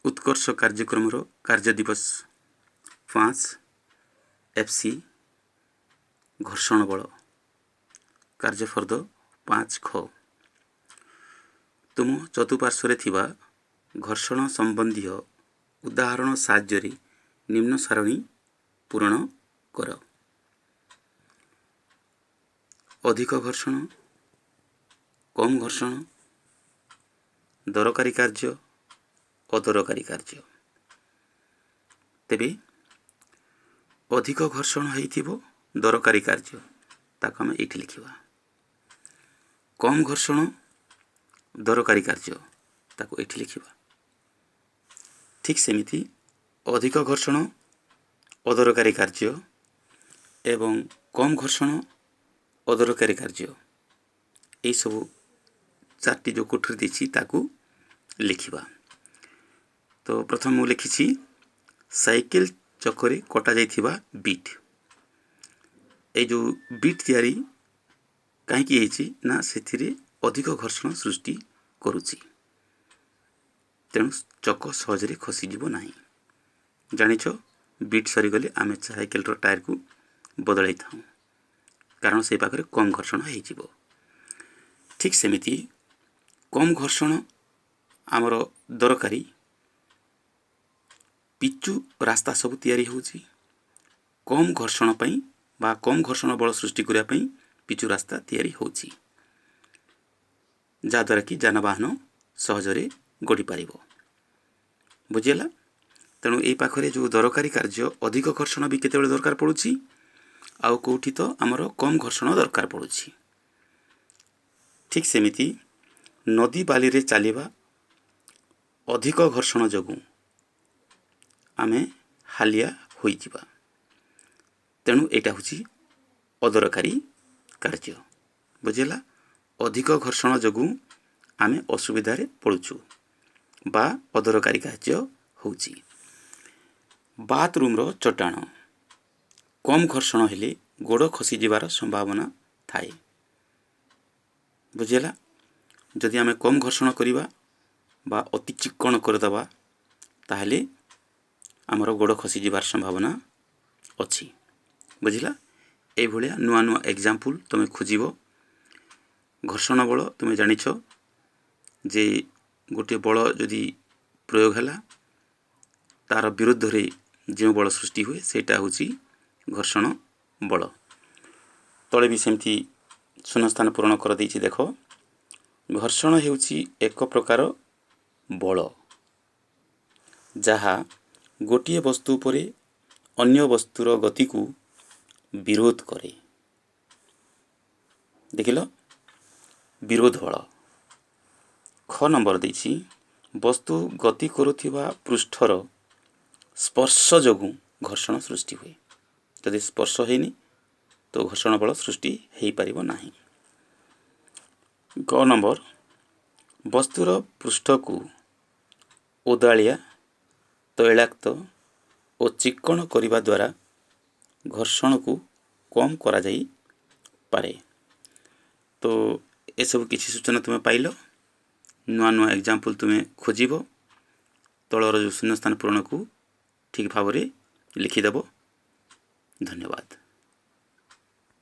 ଉତ୍କର୍ଷ କାର୍ଯ୍ୟକ୍ରମର କାର୍ଯ୍ୟ ଦିବସ 5, ଏଫ୍ ସି, ଘର୍ଷଣ ବଳ, କାର୍ଯ୍ୟଫର୍ଦ୍ଦ 5 ଖ। ତୁମ ଚତୁଃପାର୍ଶ୍ୱରେ ଥିବା ଘର୍ଷଣ ସମ୍ବନ୍ଧୀୟ ଉଦାହରଣ ସାହାଯ୍ୟରେ ନିମ୍ନ ସାରଣୀ ପୂରଣ କର। ଅଧିକ ଘର୍ଷଣ, କମ୍ ଘର୍ଷଣ, ଦରକାରୀ କାର୍ଯ୍ୟ, ଅଦରକାରୀ କାର୍ଯ୍ୟ। ତେବେ ଅଧିକ ଘର୍ଷଣ ହେଇଥିବ ଦରକାରୀ କାର୍ଯ୍ୟ, ତାକୁ ଆମେ ଏଇଠି ଲେଖିବା। କମ୍ ଘର୍ଷଣ ଦରକାରୀ କାର୍ଯ୍ୟ, ତାକୁ ଏଇଠି ଲେଖିବା। ଠିକ୍ ସେମିତି ଅଧିକ ଘର୍ଷଣ ଅଦରକାରୀ କାର୍ଯ୍ୟ ଏବଂ କମ୍ ଘର୍ଷଣ ଅଦରକାରୀ କାର୍ଯ୍ୟ, ଏଇସବୁ ଚାରିଟି ଯେଉଁ କୋଠରୀ ଦେଇଛି, ତାକୁ ଲେଖିବା। ତ ପ୍ରଥମେ ମୁଁ ଲେଖିଛି ସାଇକେଲ ଚକରେ କଟାଯାଇଥିବା ବିଟ୍। ଏଇ ଯେଉଁ ବିଟ୍ ତିଆରି କାହିଁକି ହେଇଛି ନା ସେଥିରେ ଅଧିକ ଘର୍ଷଣ ସୃଷ୍ଟି କରୁଛି, ତେଣୁ ଚକ ସହଜରେ ଖସିଯିବ ନାହିଁ। ଜାଣିଛ, ବିଟ୍ ସରିଗଲେ ଆମେ ସାଇକେଲର ଟାୟାରକୁ ବଦଳାଇଥାଉ, କାରଣ ସେଇ ପାଖରେ କମ୍ ଘର୍ଷଣ ହେଇଯିବ। ଠିକ୍ ସେମିତି କମ୍ ଘର୍ଷଣ ଆମର ଦରକାରୀ ପିଚୁ ରାସ୍ତା ସବୁ ତିଆରି ହେଉଛି କମ୍ ଘର୍ଷଣ ପାଇଁ ବା କମ୍ ଘର୍ଷଣ ବଳ ସୃଷ୍ଟି କରିବା ପାଇଁ ପିଚୁ ରାସ୍ତା ତିଆରି ହେଉଛି, ଯାହାଦ୍ୱାରା କି ଯାନବାହନ ସହଜରେ ଗଡ଼ିପାରିବ। ବୁଝିହେଲା? ତେଣୁ ଏଇ ପାଖରେ ଯେଉଁ ଦରକାରୀ କାର୍ଯ୍ୟ, ଅଧିକ ଘର୍ଷଣ ବି କେତେବେଳେ ଦରକାର ପଡ଼ୁଛି ଆଉ କେଉଁଠି ତ ଆମର କମ୍ ଘର୍ଷଣ ଦରକାର ପଡ଼ୁଛି। ଠିକ୍ ସେମିତି ନଦୀ ବାଲିରେ ଚାଲିବା ଅଧିକ ଘର୍ଷଣ ଯୋଗୁଁ ଆମେ ହାଲିଆ ହୋଇଯିବା, ତେଣୁ ଏଇଟା ହେଉଛି ଅଦରକାରୀ କାର୍ଯ୍ୟ। ବୁଝିଲା? ଅଧିକ ଘର୍ଷଣ ଯୋଗୁଁ ଆମେ ଅସୁବିଧାରେ ପଡ଼ୁଛୁ ବା ଅଦରକାରୀ କାର୍ଯ୍ୟ ହେଉଛି। ବାଥରୁମ୍ର ଚଟାଣ କମ୍ ଘର୍ଷଣ ହେଲେ ଗୋଡ଼ ଖସିଯିବାର ସମ୍ଭାବନା ଥାଏ। ବୁଝିହେଲା? ଯଦି ଆମେ କମ୍ ଘର୍ଷଣ କରିବା ବା ଅତି ଚିକ୍କଣ କରିଦେବା, ତାହେଲେ ଆମର ଗୋଡ଼ ଖସିଯିବାର ସମ୍ଭାବନା ଅଛି। ବୁଝିଲା? ଏଇଭଳିଆ ନୂଆ ନୂଆ ଏକ୍ଜାମ୍ପଲ୍ ତୁମେ ଖୋଜିବ। ଘର୍ଷଣ ବଳ ତୁମେ ଜାଣିଛ ଯେ ଗୋଟିଏ ବଳ ଯଦି ପ୍ରୟୋଗ ହେଲା, ତାର ବିରୁଦ୍ଧରେ ଯେଉଁ ବଳ ସୃଷ୍ଟି ହୁଏ, ସେଇଟା ହେଉଛି ଘର୍ଷଣ ବଳ। ତଳେ ବି ସେମିତି ଶୂନ୍ୟସ୍ଥାନ ପୂରଣ କରିଦେଇଛି, ଦେଖ। ଘର୍ଷଣ ହେଉଛି ଏକ ପ୍ରକାର ବଳ, ଯାହା ଗୋଟିଏ ବସ୍ତୁ ଉପରେ ଅନ୍ୟ ବସ୍ତୁର ଗତିକୁ ବିରୋଧ କରେ। ଦେଖିଲ, ବିରୋଧ ବଳ। ଖ ନମ୍ବର ଦେଇଛି, ବସ୍ତୁ ଗତି କରୁଥିବା ପୃଷ୍ଠର ସ୍ପର୍ଶ ଯୋଗୁଁ ଘର୍ଷଣ ସୃଷ୍ଟି ହୁଏ। ଯଦି ସ୍ପର୍ଶ ହେଇନି ତ ଘର୍ଷଣ ବଳ ସୃଷ୍ଟି ହେଇପାରିବ ନାହିଁ। ଗ ନମ୍ବର, ବସ୍ତୁର ପୃଷ୍ଠକୁ ଓଦାଳିଆ, ତୈଳାକ୍ତ ଓ ଚିକ୍କଣ କରିବା ଦ୍ୱାରା ଘର୍ଷଣକୁ କମ୍ କରାଯାଇପାରେ। ତ ଏସବୁ କିଛି ସୂଚନା ତୁମେ ପାଇଲ। ନୂଆ ନୂଆ ଏକ୍ଜାମ୍ପଲ୍ ତୁମେ ଖୋଜିବ। ତଳର ଯେଉଁ ଶୂନ୍ୟସ୍ଥାନ ପୂରଣକୁ ଠିକ୍ ଭାବରେ ଲେଖିଦେବ। ଧନ୍ୟବାଦ।